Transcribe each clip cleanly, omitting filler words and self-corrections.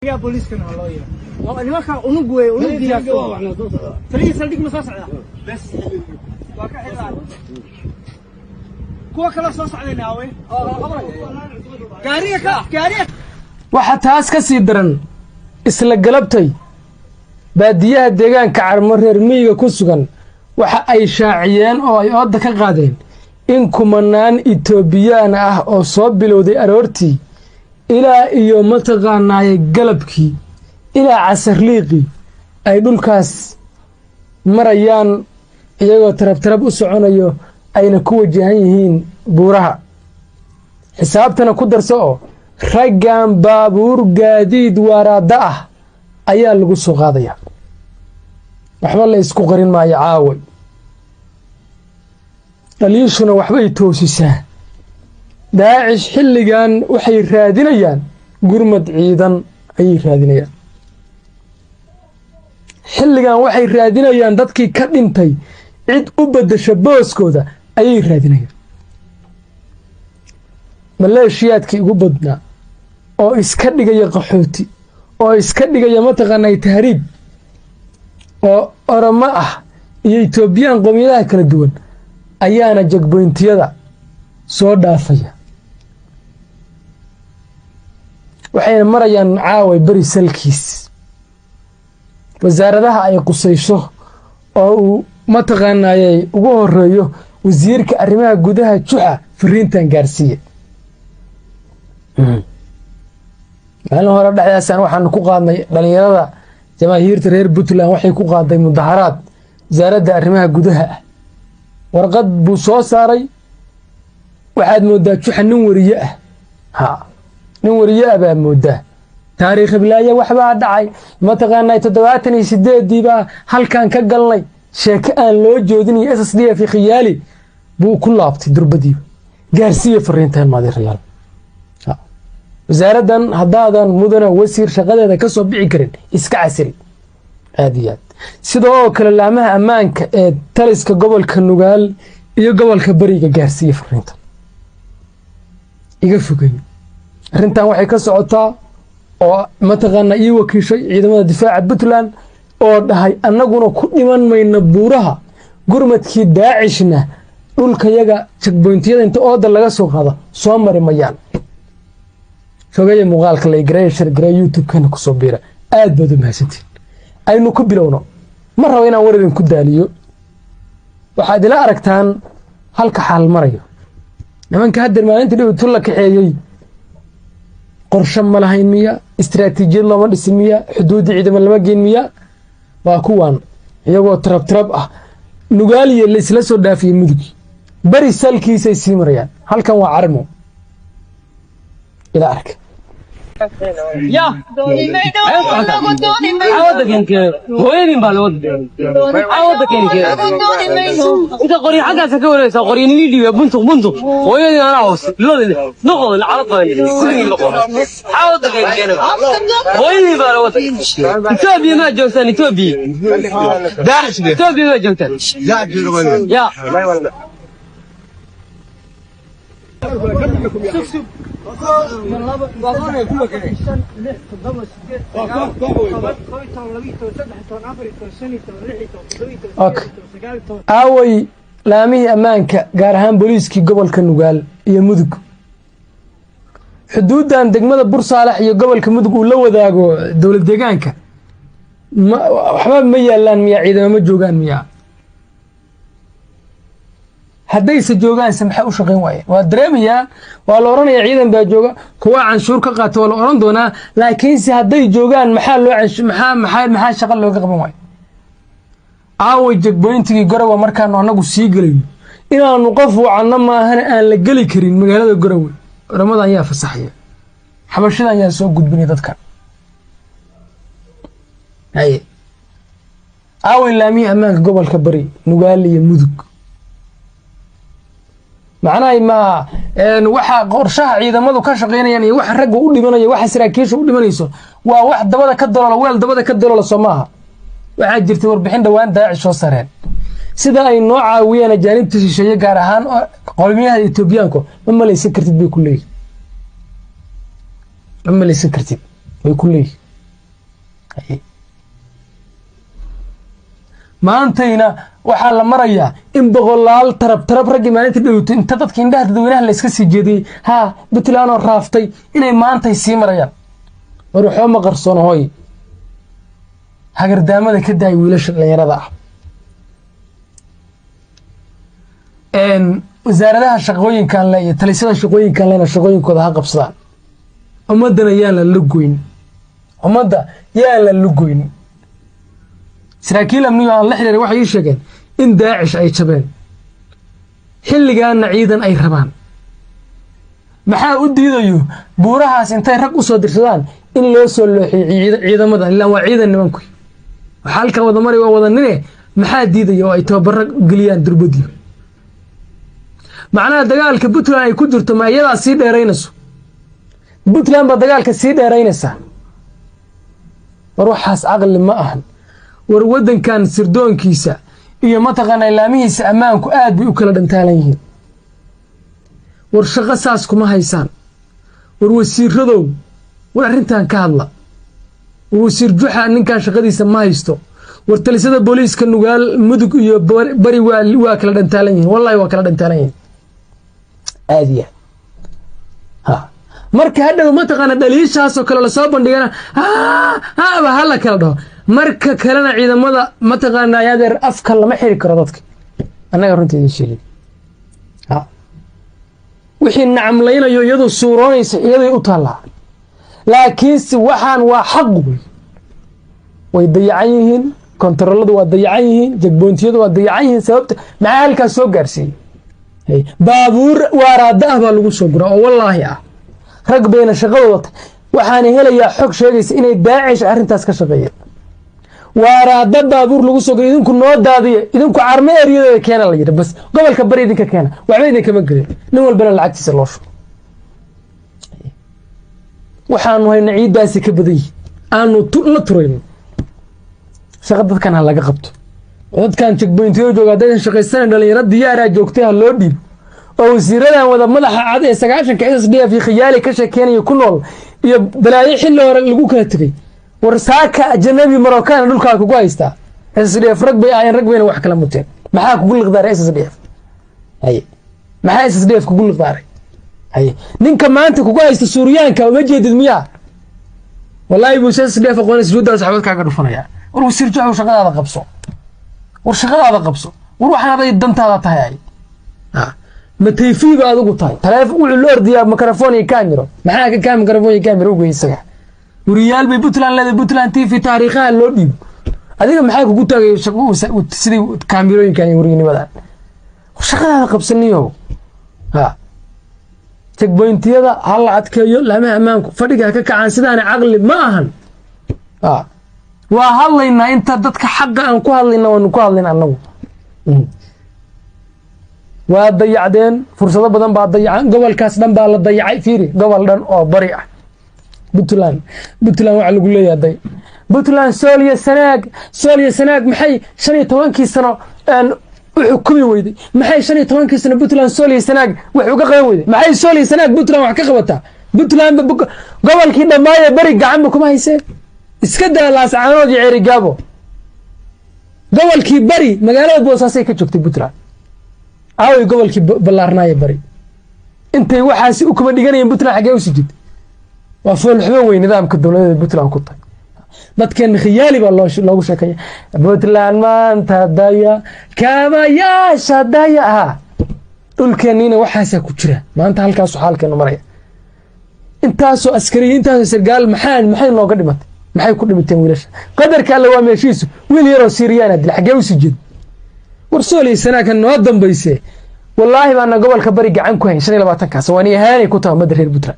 Yaa booliiskana waa loo yeero. Waa nimanka unug wey, unugiyaas taliya saldhig ma soo socda bes waa ka xidhaan kuwa kale soo socdayna awe gaariga ka gaariga. Waxaa taas ka sii daran, isla galabtay baadiyaha deegaanka Carmo reer miyiga ku sugan waxa ay shaaciyeen oo ay ooda ka qaadeen in kumanaan Itoobiyaan ah oo soo bilowday aroortii ilaa iyo mataqaanaaye galabkii ilaa casarliiqii ay dhulkaas marayaan, iyagoo tarab tarab u soconayo, ayna ku wajahan yihiin buuraha. Xisaabtana ku darso oo raggan baabuur gaadiid waaraada ah ayaa lagu soo qaadaya. Waxba la isku qarin maayo caaway, dhaliishuna waxbay toosisaa. Daacish xilligan waxay raadinayaan gurmad ciidan ayay raadinayaan xilligan, waxay raadinayaan dadkii ka dhintay cid u beddesha booskooda ayay raadinayaan. Maleeshiyaadkii ugu badnaa oo iska dhigaya qaxooti oo iska dhigaya mataqaanaa tahriib oo Oromo ah iyo Itoobiyaan qowmiyadaha kala duwan ayaana checkpointiyada soo dhaafaya, waxayna marayaan caaway beri salkiis. Wasaaradaha ay qusayso oo uu mataqaanayay ugu horeeyo wasiirka arrimaha gudaha Juxa fariintan gaarsiiye. Maalin hore dhexdaasaan waxaanu ku qaadnay dhalinyarada jamaahiirta reer Puntland, waxay ku qaaday mudaharaad wasaaradda arrimaha gudaha ah. Warqad buu soo saaray. Waxaad moodaa Juxa nin wariye ah, ha nin wariye ah baa moodaa. Taariikh iblaaye waxbaa dhacay mataqaanaa, 78-dii baa halkan ka galnay, sheeke aan loo joodinayo SSDF khiyaali buu ku laabtay durbadiiba. Gaarsiiya fariintan maadirayaal wasaaraddan, haddaadan mudana wasiir shaqadeeda ka soo bixi karin iska casiri aad iyo aad. Sidoo kale laamaha ammaanka ee taliska gobolka Nugaal iyo gobolka Bariga gaarsiiya fariintan, iga fogey. Arrintan waxay ka socotaa oo mataqaanaa ii wakiishay ciidamada difaaca Puntland oo dhahay annaguna ku dhiman mayna buuraha, gurmadkii Daacishna dhulkayaga checkpointiyada inta ooda laga soo qaado soo mari mayaan. Fogeeya muuqaalka, like gareeya, share gareeya, YouTube-kana kusoo biira. Aad baad u mahadsantiin. Aynu ku bilowno. Ma rabo inaan war idin ku daaliyo. Waxaad ila aragtaan halka xaal marayo. Nimanka haddeer maalintii dhibitu la kaxeeyey qorshe ma lahayn miya? Istaraatiijiyad looma dhisin miya? Xuduudda ciidamo lama geen miya? Waa kuwan iyagoo tarab tarab ah Nugaaliya la isla soo dhaafiyey, Mudug beri salkiisay sii marayaan. Halkan waa Carmo, ila arka. Ya hooyadin baa lawada inta qoryo xaggaasa ka wareegaysaa, qoryo nii dhiiba buntuq buntuq hooyadin anaa hoos noqod lacala qaban noqod xawada keenkeena hooyadin baa lawada. Etoobiya maa joogtaan? Etoobiya, Etoobiya maa joogtaan? Ya Sug sug, 1, 2, 5, 6, 7, 8, 9, 10, 11, 12, 13, 14, 15, 16, 17, 18, 19. Aaway laamihii ammaanka, gaar ahaan booliiskii gobolka Nugaal iyo Mudug? Xuduuddan degmada Bursaalax iyo gobolka Mudug uu la wadaago dowlad deegaanka ma waxba ma yaalaan miyaa? Ciidamo ma joogaan miyaa? Haddayse joogaanse maxay u shaqayn waayeen? Waa dareemayaa, waa la odhanayaa ciidan baa jooga, kuwa canshuur ka qaata waa la odhan doonaa, laakiinse hadday joogaan maxaa loo canshu maxaa maxaa maxaa shaqa looga qaban waayo? Aaway checkpointigii Garowe? Markaanu annagu sii gelayno inaanu qof wacanno maahana aan la geli karin magaalada Garowe. Oramadan yaa fasaxaya? Xabashadan yaa soo gudbinaya dadkan? Haye, aaway laamihii ammaanka gobolka Bari, Nugaal iyo Mudug? Macnaha ma waxa qorshaha ciidamadu ka shaqaynayaan iyo waxa ragga u dhimanaya, waxa saraakiisha u dhimanayso waa wax dabada ka daloola, weel dabada ka daloola, soo maaha? Waxaa jirtay warbixin dhowaan Daacish soo sareen, sida ay noo caawiyeen ajaanibta shisheeye, gaar ahaan qowmiyaha Etoobiyaanku, ma malaysan kartid bay ku leeyihin, ma malaysan kartid bay ku leeyihin. Maantayna waxaa la marayaa in boqolaal tarab tarab raggii maalinta dhowtay inta dadka indhaha dadweynaha la iska sii jeediyey, haa, Puntland oo raaftay inay maantay sii marayaan. War waxba ma qarsoon. Hooy, hagardaamada ka daay wiilasha dhalinyarada ah. Wasaaradaha shaqooyinkan le iyo talisyada shaqooyinkan lena shaqooyinkooda ha qabsadaan. Ummaddana yaan la lugoyn, ummadda yaan la lugoyn. Saraakiil amniga aan la xiriiray waxay ii sheegeen in Daacish ay jabeen, xilligaana ciidan ay rabaan. Maxaa u diidayo buurahaas intay rag u soo dirsadaan in loo soo looxiyo ciidamada? Ilaa waa ciidan nimanku, waxaa halkan wada maray waa wada nine. Maxaa diidaya oo ay tababaro geliyaan durbadiyo? Macnaha dagaalka Puntland ay ku jirto ma iyadaa sii dheeraynayso? Puntland baa dagaalka sii dheeraynaysaa. War waxaas caqli ma ahan. War waddankan sirdoonkiisa iyo mataqaana ilaamihiisa ammaanku aad bay u kala dhantaalan yihiin. War shaqo saas kuma haysaan. War wasiiradow, war arrintan ka hadla. War wasiir Juxa, ninkan shaqadiisa ma haysto. War talisada booliiska Nugaal, Mudug iyo Bari waa kala dhantaalan yihiin, wallahi waa kala dhantaalan yihiin aad iyo aad. Ha marka hadhow mataqaana dhaliishaasoo kale lasoo bandhigana haba hala kala dhaho. Marka kalena ciidamada mataqaana adeer afka lama xiri karo dadka. Annaga runta idin sheegay, wixii nacamlaynayo iyadoo suuroonaysa iyaday u taallaa, laakiinse waxaan waa xaq wey. Way dayacan yihiin, kontarooladu waa dayacan yihiin, checkpointiyadu waa dayacan yihiin. Sababta maxaa halkaas soo gaarsiiyey? Baabuur waaraada ah baa lagu soo guraa oo wallaahi ah, rag bayna shaqadooda tahay. Waxaana helayaa xog sheegaysa inay Daacish arrintaas ka shaqeeyeen. Waaraada baabuur lagu soo guray, idinku noo daadiya, idinku Carme eryadeeda keena la yidhi, bas gobolka Bari idinka keena, waxba idinkama gelin, nin walbana lacagtiisa loo shubo. Waxaanu hayna ciiddaasi ka badan yihin aanu la turayno. Shaqa dadkan ha laga qabto. Dadkan checkpointiyo jooga haddaysan shaqaysanan, dhalinyaro diyaaraa joogtay, ha loo dhiibo. Oo wasiiradan wada madaxa cad ee 90-ka SSDF iyo khiyaali ka sheekeynaya ku nool iyo balaayo xilli hore lagu kala tegay. War saaka ajanabi Marokana dhulkaa kugu haystaa. SSDF rag bay ahaayeen, rag bayna wax kala muteen. Maxaa kugu liqdaaray SSDF? Haye, maxaa SSDF kugu liqdaaray? Haye, ninka maanta kugu haysta Suuriyaanka uma jeedid miyaa? Wallaahi buuse SSDF aqoon sujuuddaas waxbad kaaga dhufanaya. War wasiir Juxow, shaqadaada qabso. War shaqadaada qabso. War waxaan aday dantaada tahay ay ma tayfiiba adigu tahay? Taleefon wuxuu la ordayaa mikrofon iyo camero. Maxaa ka mikrofon iyo camero ugeey isaga? Wariyaal bay Puntland leedahay, Puntland TV taariikhaha loo dhiibo. Adiga maxaa kugu taagay sidii kaamirooyinkan iyo wariyanimadan? Shaqadaada qabsaniyo. Ha checkpointiyada ha la adkeeyo, laamaha ammaanku fadhiga ha ka kacaan. Sidaana caqli ma ahan. Waa hadlaynaa inta dadka xaqa aan ku hadlayna, waanu ku hadlayna annagu. Waa dayacdeen, fursado badan baa dayacan, gobolkaas dhan baa la dayacay. Fiiri, gobol dhan oo Bari ah, Puntland. Puntland waxaa lagu leeyahay day Puntland Sool iyo Sanaag, Sool iyo Sanaag maxay 15-kii sano u xukumi weyday? Maxay 15-kii sano Puntland Sool iyo Sanaag wax uga qaban weyday? Maxay Sool iyo Sanaag Puntland wax ka qabataa? Puntland gobolkii dhammaaye Beri gacanba kuma hayseen. Iska daa Laascaanood iyo Ceerigaabo, gobolkii Bari magaalada Boosaasay ka joogtay Puntland. Aaway gobolkii ballaarnaaye Bari? Intay waxaasi u kuma dhiganayeen Puntland xaggee usii jirtay? Waa foolxumo wey nidaamka dowladeeda Puntland ku tahay. Dadkeena khiyaali baa loogu sheekaya. Puntland maanta daya kaabayaasha daya ha dhulkeenniina waxaasaa ku jira. Maanta halkaasu xaalkeenu maraya. Intaasoo askariya, intaasoo sargaal maxay nooga dhimatay? Maxay ku dhimateen wiilasha? Qadarka Alle waa meeshiisu. Wiil yaroo Siiriyaana dila, xaggee usii jeeda? War Sooley Sanaakan noo dambayse, wallaahi baana gobolka Bari gacan ku hayn 25-kaas. Waan ahaanay ku tahay ummadda reer Puntland.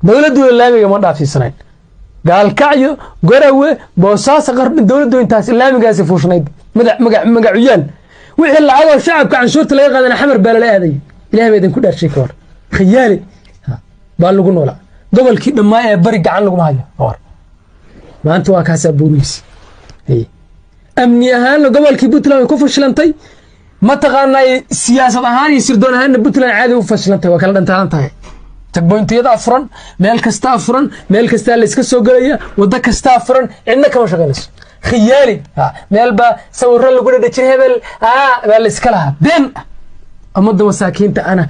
Dowladdu laamiga ma dhaafsiisanayn Gaalkacyo, Garawe, Boosaaso, Qardho. Dowladdu intaas laamigaasi fuushnayd madax magac magacuyaal. Wixii lacagoo shacabka canshuurta laga qaadana Xamar baa lala aaday. Ilahay baa idinku dhaarshay, ka war khiyaali baa lagu noolaa. Gobolkii dhammaa ee Bari gacan laguma hayo. War maanta waa kaasaa buurihiisi. Amni ahaanna gobolkii Puntland way ku fashilantay, mataqaanaa siyaasad ahaan iyo sirdoon ahaanna Puntland caadi u fashilantay, waa kala dhantaalan tahay. Checkpointiyadaa furan, meel kastaa furan, meel kastaa la iska soo gelaya, waddo kastaa furan, cidna kama shaqaynayso. Khiyaali meel baa sawirro lagu dhadhajin, hebel baa la iska lahaa, been ah. Ummadda masaakiinta ana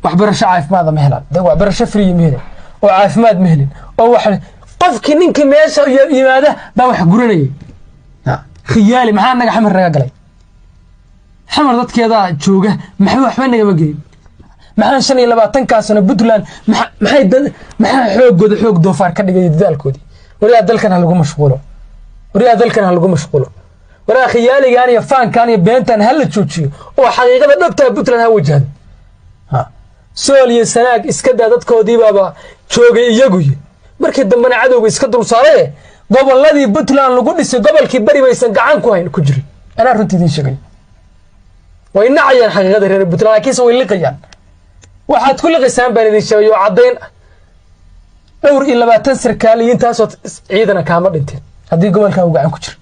waxbarasho caafimaada ma helaan, de waxbarasho free ma helin oo caafimaad ma helin, oo wax qofkii ninkii meesha yimaada baa wax guranayay. Khiyaali maxaa naga Xamar naga galay? Xamar dadkeedaa jooga, maxba waxba nagama gelin. Maxaa 25-kaa sano Puntland maxay dad maxaa xoogooda xoog doofaar ka dhigay dadaalkoodii? Wariyaa dalkan ha lagu mashquulo, wariyaa dalkan ha lagu mashquulo, waraa khiyaaligan iyo faankan iyo beentan ha la joojiyo oo xaqiiqada dhabtaa Puntland ha wajahdo. Sool iyo Sanaag iska daa, dadkoodiibaaba joogay iyaguy, markii dambena cadowga iska dul saaraye. Gobolladii Puntland lagu dhisay, gobolkii Bari baysan gacan ku hayn ku jirin. Anaa runtii idiin sheegay, way nacayaan xaqiiqada reer Puntland, laakiinse way liqayaan. Waxaad ku liqaysaan baan idin sheegay oo caddayn ah. Dhowr iyo labaatan sarkaal iyo intaasoo ciidana kaama dhinteen haddii gobolkaa uu gacan ku jiro.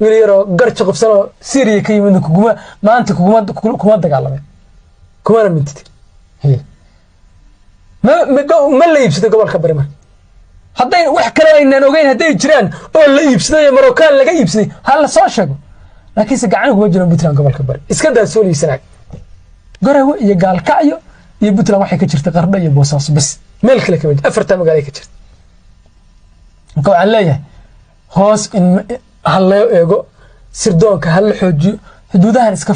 Wiil yaroo garja qubsanoo Syriya ka yimidna kuguma maanta kuma dagaalameen, kumana mintidin. Ma la iibsaday gobolka Bari? Marka hadday wax kale aynaan ogeyn hadday jiraan oo la iibsaday oo Marocaan laga iibsaday, ha la soo sheego, laakiinse gacan kuma jiro Puntland gobolka Bari. Iska daa Sool iyo Sanaag, Garawe iyo Gaalkacyo iyo Puntland waxay ka jirta Qardho iyo Boosaaso bas, meel kale kama jirto. Afartaa magaalay ka jirta. Marka waxaan leeyahay hoos in ha loo eego, sirdoonka ha la xoojiyo, xuduudahan iska.